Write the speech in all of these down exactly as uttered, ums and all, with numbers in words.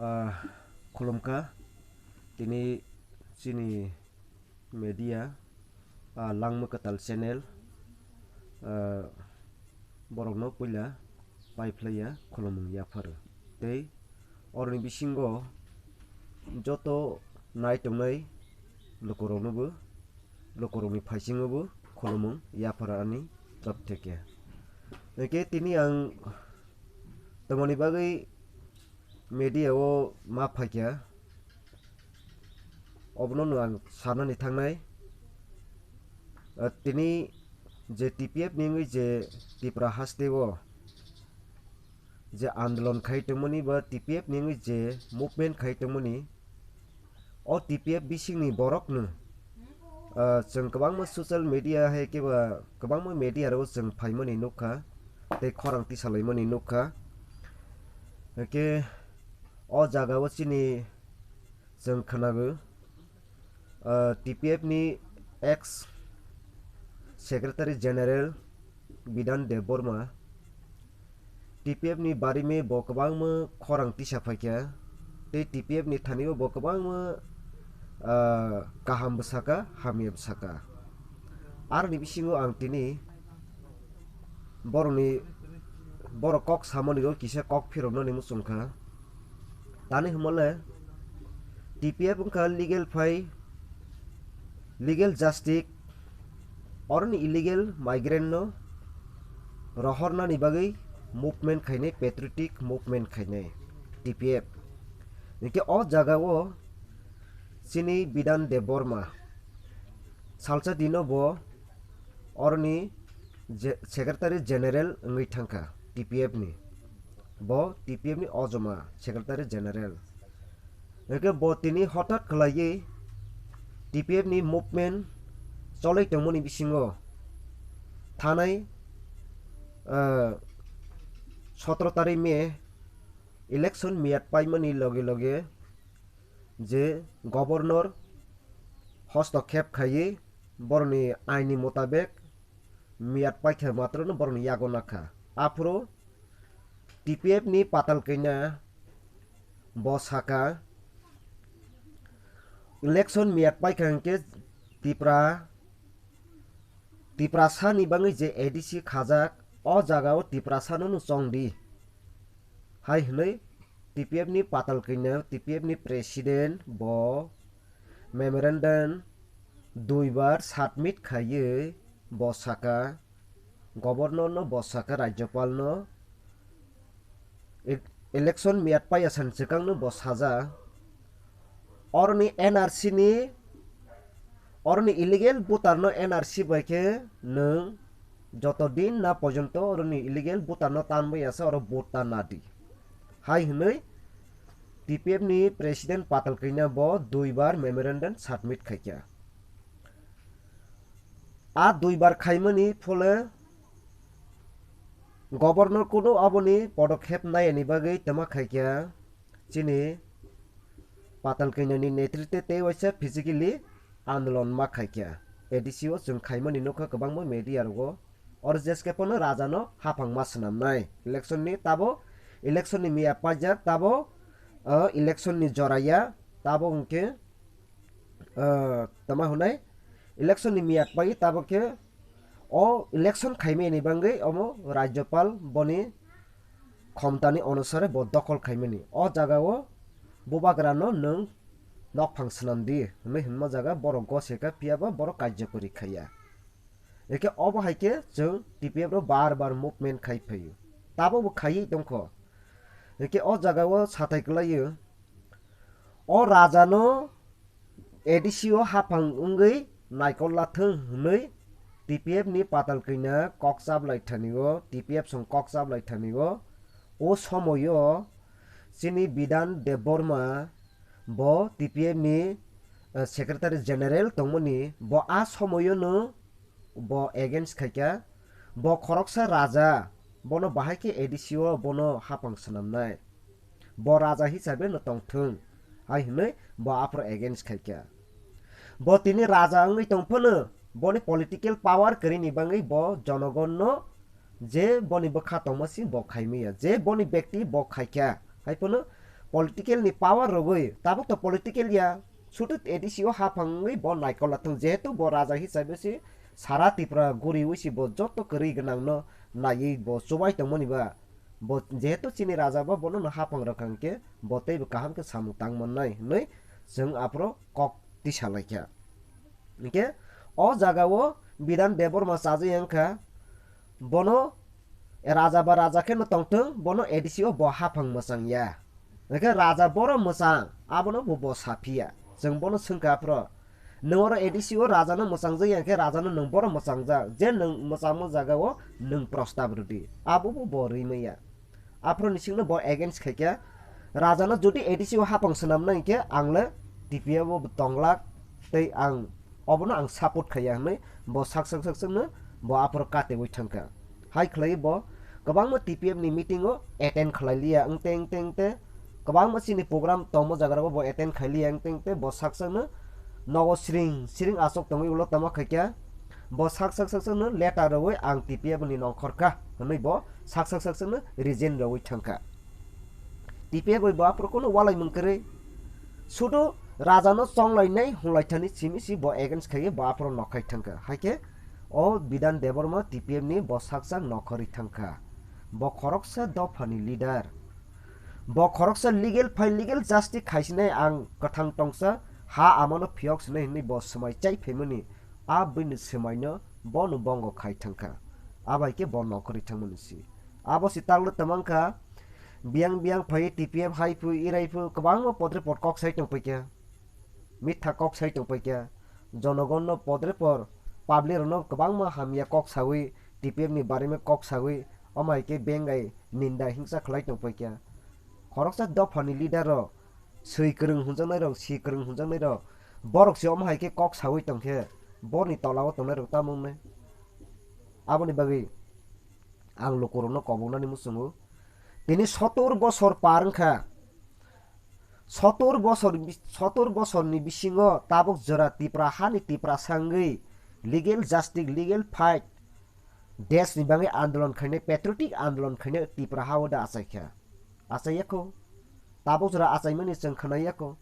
Ah, khulumkha, tini chini media, ah, Langma Kwtal channel, ah, borokno puila paiphlaiya khulumung yapharo. Tei oroni bisingo joto nai tongnai lukuroknobo, lukurokni phaisingobo khulumung yapharo ani torof theke. Hwnkhe tini ang tamoni bagwi media o ma phaikha, obono no ang sanani thangnai. Ah, tini je T P F ni wngwi je Tripura haste o je andolon khai tongmani ba T P F ni wngwi je movement khai tongmani, o T P F bisingni borokno, ah, chwng kwbangma social media hai khe ba kwbangma media rok chwng phaimani nukha tei khorang tisalaimani nukha. Hwnkhe o jaga o chini chwng khwnago, ah, T P F ni ex Secretary General Bidhan Debbarma, T P F ni barimi bo kwbangma khorang tisa phaikha, tei T P F ni thani o bo kwbangma, ah, kaham bwsaka, hamya bwsaka. Aroni bisingo ang tini borokni, borok kok samani o kisa kok phiroknani muchungkha. Tani hwnmale T P F wngkha legal phai, legal justice, oroni illegal migrant no rohornani bagwi movement khainai, patriotic movement khainai T P F. Hwnkhe o jaga o chini Bidhan Debbarma salsa dino bo oroni je-, Secretary General wngwi thangkha T P F ni. Bo T P F ni ojoma Secretary General. Hwnkhe bo tini hothat khlaiwi T P F ni movement cholai tongmani bisingo thanai, ah, sotoro tarik May election miyat paimani loge loge je governor hostokkhep khaiwi borokni aini motabek miyat paikha matrono borokni yago nakha. Aphuru T P F ni Patal Kanya bo saka, election miyat paikha hwnkhe Tipra, Tiprasa ni bangwi je A D C khajak, o jaga o Tiprasa no no chong di hai hwnwi T P F ni Patal Kanya, T P F ni president bo memorandum duibar submit khaiwi bo saka, governor no bo saka, rajyapal no, e-, election miyat paiya san swkang no bo saja. Oroni N R C ni, oroni illegal voter no N R C bai khe nwng joto din na porjonto oroni illegal voter no tanbai asa oro vote ta nadi hai hwnwi T P F ni president Patal Kanya bo duibar memorandum submit khaikha. A duibar khaimani phole governor kuno aboni podokkhep nayani bagwi tama khaikha chini Patal Kanya ni netritwe tei waisa physically andolon ma khaikha. A D C o chwng khaimani nukha kwbangma media rogo. Oro jeskhe phano raja no haphang ma swnamnai. Election ni tabo, election ni miya paijak tabo, ah, election ni joraya tabo hwnkhe, ah, tama hwnai election ni miya pai tabo khe o election khaimani bagwi omo rajyapal boni khomtani onusare bo dokhol khaimani. O jaga o bubagra no nwng nokphang swnam di hwnwi hwnma jaga borok goseka phiya ba borok karjokori khaiya. Eke obo hai khe chwng T P F rok bar bar movement khai phaio. Tabo bo khaiwi tongkho. Eke o jaga o sathai kwlaio. O raja no A D C o haphang wngwi naikol lathwng hwnwi T P F ni Patal Kanya kok chablai thani o, T P F song kok chablai thani o. O somoio chini Bidhan Debbarma bo T P F ni, eh, Secretary General tongmani, bo a somoio no bo against khaikha, bo khoroksa raja, bono bahai khe A D C o bono haphang swnamnai, bo raja hisabe no tongthwng hai hwnwi bo aphuru against khaikha. Bo tini raja wngwi tongphano boni political power kwrwini bagwi bo jonogonno je boni bwkha tongma si bo khaimaya, je boni bekti bo khaikha, hai phano political ni power rogwi, tabuk to political ya, sudu A D C o haphangwi bo naikol lathung, jehetu bo raja hisabe si sara Tripura guriwi si bo joto kwrwi gwnang no naiwi bo chubai tongmani ba, bo jehetu chini raja ba bono no haphang rwkha hwnkhe bo teibo kaham khe samung tang mannai hwnwi chwng aphuru kok tisa laikha. Hwnkhe o jaga o Bidhan Debbarma chajak wngkha, bono raja ba raja khe no tongthung, bono A D C o bo haphang mwchang ya. Hwnkhe raja boro mwchang, abono bo, bo saphiya. Chwng bono swngkha aphuru, nwng oro A D C o raja no mwchangjak ya khe raja no nwng boro mwchangjak, je nwng mwchangma jaga o nwng prostab rwdi, abo bo, bo rwi manya. Aphuru ni singno bo against khaikha. Raja no jodi A D C o haphang swnamna hinkhe ang le T P F o tonglak tei ang obono ang support khaiya hwnwi bo sak sak sak sakno bo aphuru katewi thangkha. Hai khlai bo kwbangma T P F ni meeting o attend khlai liya wngte wngte wngte kwbangma chini program tongma jaga rogo bo attend khai liya wngte wngte bo sak sakno nogo siring siring aswk tongwi ulo tamo khaikha. Bo sak sak sak sakno letter rwwi ang T P F ni nongkhor kha hwnwi bo sak sak sak sakno resign rwwi thangkha. T P F bai bo aphuru kunu walai mung kwrwi. Sudu raja no chonglai nai hunlai thani simi si bo against khaiwi bo aphuru nokhai thangkha. Haikhe o Bidhan Debbarma T P F ni bo sak sak nokhorwi thangkha. Bo khoroksa dopha ni leader. Bo khoroksa legal phai legal justice khaisinai ang kwthang tongsa ha amano phiyok sinai hinwi bo swmai chai phaimani a bwini swmaino bono bongo khai thangkha. Abai khe bo nokhorwi thangmani si. Abo si takle tamang kha, biyang biyang phai T P F hai phu, irai phu, kwbangma podre pod kok sai tong paikha. Mitha kok sai tong paikha. Jonogonno podre por, public rokno kwbangma hamya kok sawi, T P F ni barima kok sawi, omo hai khe bengai ninda hingsa khlai tong paikha. Khoroksa dophani leader rok, swi kwrwng hwnjaknai rok, si kwrwng hwnjaknai rok, borok se omo hai khe kok sawi tong khe, borni tola o tongnai rok tamo wngnai? Aboni bagwi ang lukurokno koboknani muchungo. Tini sotor bosor par wngkha. Sotor bosor, sotor bosorni bisingo tabuk jora Tipra hani Tiprasa wngwi legal justice, legal fight, desni bagwi andolon khainai, patriotic andolon khainai Tipra ha-o da achaikha. Achaiyakho. Tabuk jora achaimani chwng khnaiyakho.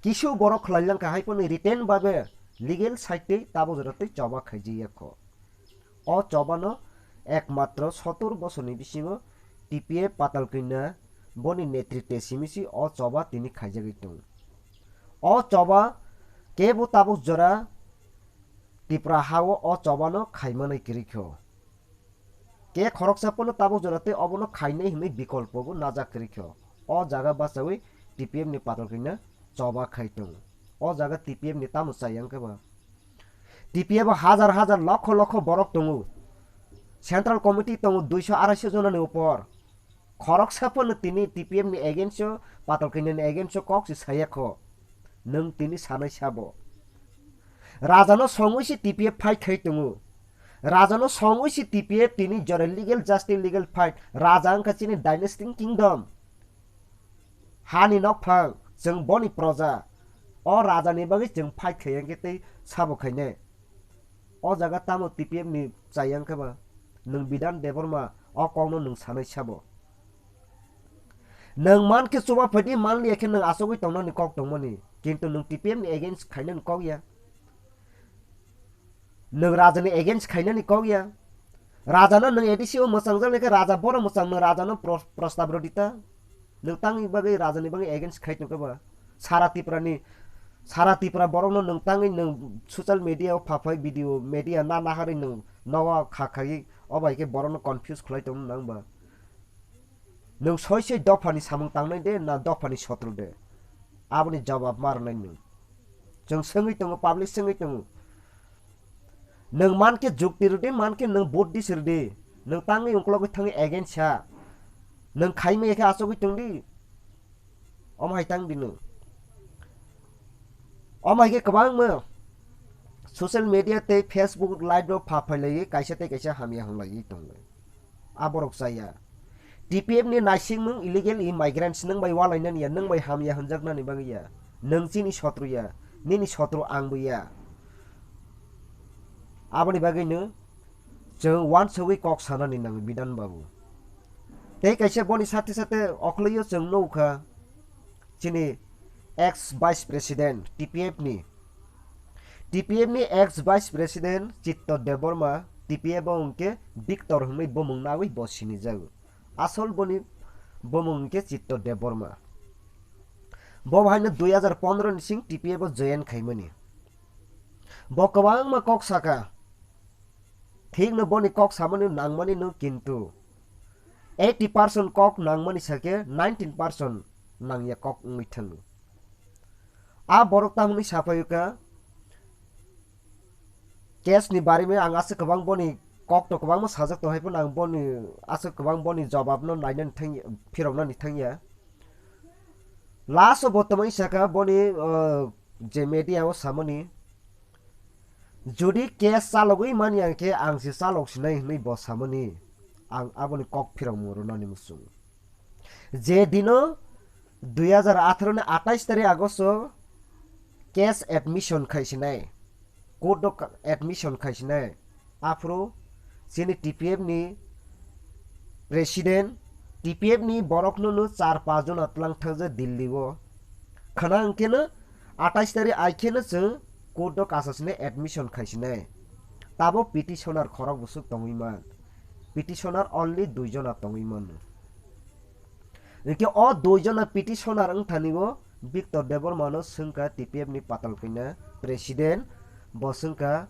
Kisu borok khlai langkha hai phano written babe legal side tei tabuk jora tei choba khaijiya kho. O chobano ekmatro sotor bosorni bisingo T P F Patal Kanya boni netritwe simi si o choba tini khaijagwi tongo. O choba kebo tabuk jora Tipra ha-o o chobano khaimanwi kwrwi kho. Khe khoroksa phano tabuk jora tei obono khainai hwnwi bikolpo bo najak kwrwi kho. O jaga bachaui T P F ni Patal Kanya choba khai tongo. O jaga T P F ni tamo chayang khe ba? T P F o hajar hajar lokho lokho borok tongo. Central Committee tongo duiso araisho jonani upor. Khoroksa phano tini T P F ni against o, Patal Kanya ni against o kok se saya kho. Nwng tini sanai sabo. Rajano songwi se T P F fight khai tongo. Rajano songwi se T P F tini jora legal justice, legal fight. Raja wngkha chini dynasty kingdom. Hani nokphang, chwng boni proja. O rajani bagwi chwng fight khai yang khe tei sabo khainai. O jaga tamo T P F ni chayang khe ba? Nwng Bidhan Debbarma o kokno nwng sanai sabo. Nwng man khe chuba phaidi man liya khe nwng achugwi tongnani kok tongmani. Kintu nwng T P F ni against khainani kok ya. Nwng rajani against khainani kok ya. Rajano nwng A D C o mwchangjaknai khe raja boro mwchang nwng rajano pro-, prostab rwdi ta. Nwng tangni bagwi rajani bagwi against khai tongkhe ba? Sara Tripura ni, sara Tripura borokno nwng tangwi nwng social media o phaphai video media na naharwi nwng nogo kha khaiwi o bai khe borokno confuse khlai tongno nang ba? Nwng soi soi dophani samung tangnai de na dophani sotro de? Aboni jawab ma rwnai nwng. Chwng swngwi tongo, public swngwi tongo. Nwng man khe jukti rwdi, man khe nwng buddhist rwdi. Nwng tangwi ungkulogwi thangwi against sa. Nwng khaimaya khe achugwi tongdi. Omo hai tangdi nwng. Omo hai khe kwbangma social media tei Facebook live rok pha phailaiwi kaisa tei kaisa hamya hwnlaiwi tongo. Aborok chaya. T P F ni naisingmung illegal immigrants nwng bai walainani ya, nwng bai hamya hwnjaknani bagwi ya. Nwng chini sotru ya, nini sotru ang bo ya. Aboni bagwino chwng uansugwi kok sanani nango Bidhan babu. Tei kaisa boni sate sate okhloio chwng nukha. chini ex vice president T P F ni, T P F ni ex vice president Chitto Debbarma, T P F o hwnkhe Victor hwnwi bumung nawi bo sinijago. Asol boni bumung hwnkhe Chitto Debbarma. Bo bahaino dui hazar pondro ni sing T P F o join khaimani. Bo kwbangma kok saka. Thikno boni kok samani nangmani no, kintu eighty percent kok nangmani sakhe nineteen percent nangya kok wngwi thango. A borok tamoni saphaio kha, case ni bari me ang aswk kwbang boni kok to kwbangma sajak tong hai phano ang boni aswk kwbang boni jobab no nainani thangya, phiroknani thangya. Last o bo tamoni sakha boni, uh, je media o samani, jodi case chalogwi manya khe ang se chalok sinai hwnwi bo samani, ang aboni kok phirokmung rwnani muchungo. Je dino dui hazar atharo ni atais tarik August o case admission khai sinai, court o ka-, admission khai sinai, aphuru chini T P F ni president, T P F ni borok no no char pas jona tlang thangja Delhi o. Khana hwnkhe no atais tarik ai khe no chwng court o kasa sinai admission khai sinai. Tabo petitioner khorok bwswk tongwi man. Petitioner only dui jona tongwi mano. Hwnkhe o dui jona petitioner wngthani o Victor Debbarma no swngkha T P F ni patal kanya president, bo swngkha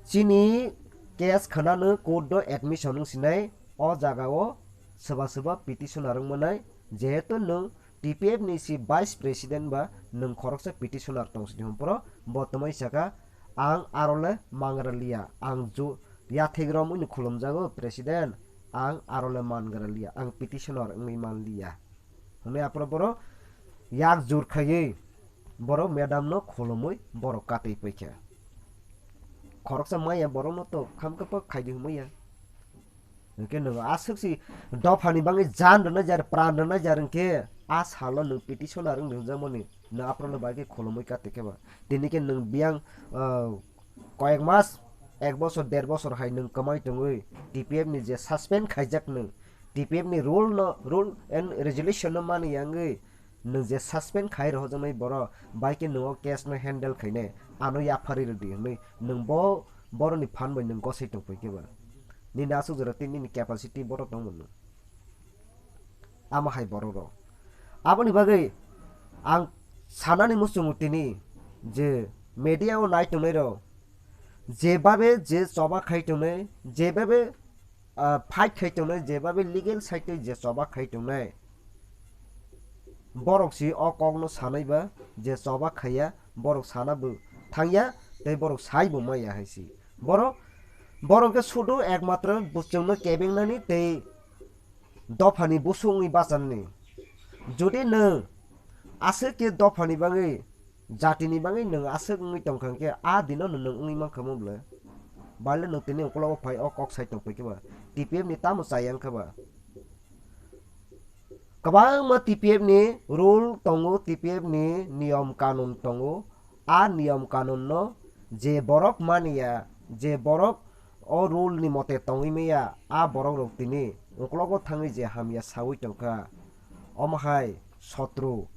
chini case khwnano court o admission wng sinai, o jaga o swba swba petitioner wng manai, jehetu nwng T P F ni si vice president ba nwng khoroksa petitioner tong sidi hwn phoro bo twmai saka, ang aro le mangra liya, ang ju yathek romwi no khulumjago president, ang aro le mangra liya, ang petitioner wngwi man liya. Hwnwi aphuru borok yak jur khaiwi borok madam no khulumwi borok katwi paikha. Khoroksa maya borok no to khamkha pa khaidi hwnwi ya. Hwnkhe nwng aswk si dophani bagwi jan rwna jar, pran rwna jar hwnkhe a salo nwng petitioner wngwi hwnjakmani nwng aphuru no bai khe khulumwi katwi khe ba. Tini khe nwng biyang, ah, koyek mas, ek bosor, der bosor hai nwng kwmai tongwi T P F ni je suspend khaijak nwng, T P F ni rule no, rule and resolution no mani yangwi nwng je suspend khai rohorjaknai borok, bai khe nwng o case no handle khainai, ano yaphari rwdi hwnwi nwng bo boroni phan bai nwng gosai tongpai khe ba. Nini aswk jora tei nini capacity bohrok tongmano. Amo hai borok rok. Aboni bagwi ang sanani muchungo tini je media o nai tongnai rok, jebabe je choba khai tongnai, jebabe, ah, fight khai tongnai, jebabe legal side tei je choba khai tongnai, borok si o kok no sanai ba, je choba khaiya, borok sana bo thangya, tei borok sai bo maya hai si. Borok, borok khe sudu ekmatro bwswngno kebengnani tei dophani busuk wngwi bachanani. Jodi nwng aswk khe dophani bagwi, jatini bagwi nwng aswk wngwi tongkha hwnkhe, a dino no nwng wngwi mankha mo bwle? Baile nwng tini ukologo phai o kok sai tongpai khe ba? T P F ni tamo chayang kha ba? Kwbangma T P F ni rule tongo, T P F ni niyom kanun tongo. A niyom kanun no je borok maniya, je borok o rule ni mote tongwi maya, a borok rok tini ukologo thangwi je hamya sawi tongkha, omo hai sotru,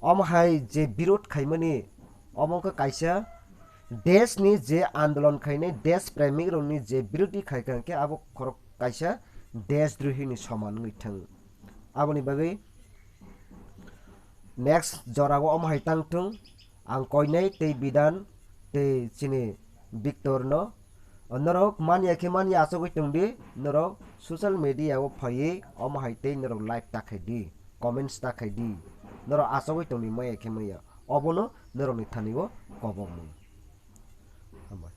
omo hai je birod khaimani, omo wngkha kaisa desh ni je andolon khainai, desh premik rokni je birodi khaikha hwnkhe abo khorok kaisa deshdrohi ni soman wngwi thango. Aboni bagwi next jorao omo hai tang thung, ang koinai tei Bidan tei chini Victor no. Norok manya khe manya achugwi tongdi, norok social media o phaiwi omo hai tei norok like ta khaidi, comments ta khaidi, norok achugwi tongdi manya khe manya, obono norokni thani o kobokmung. Hambai.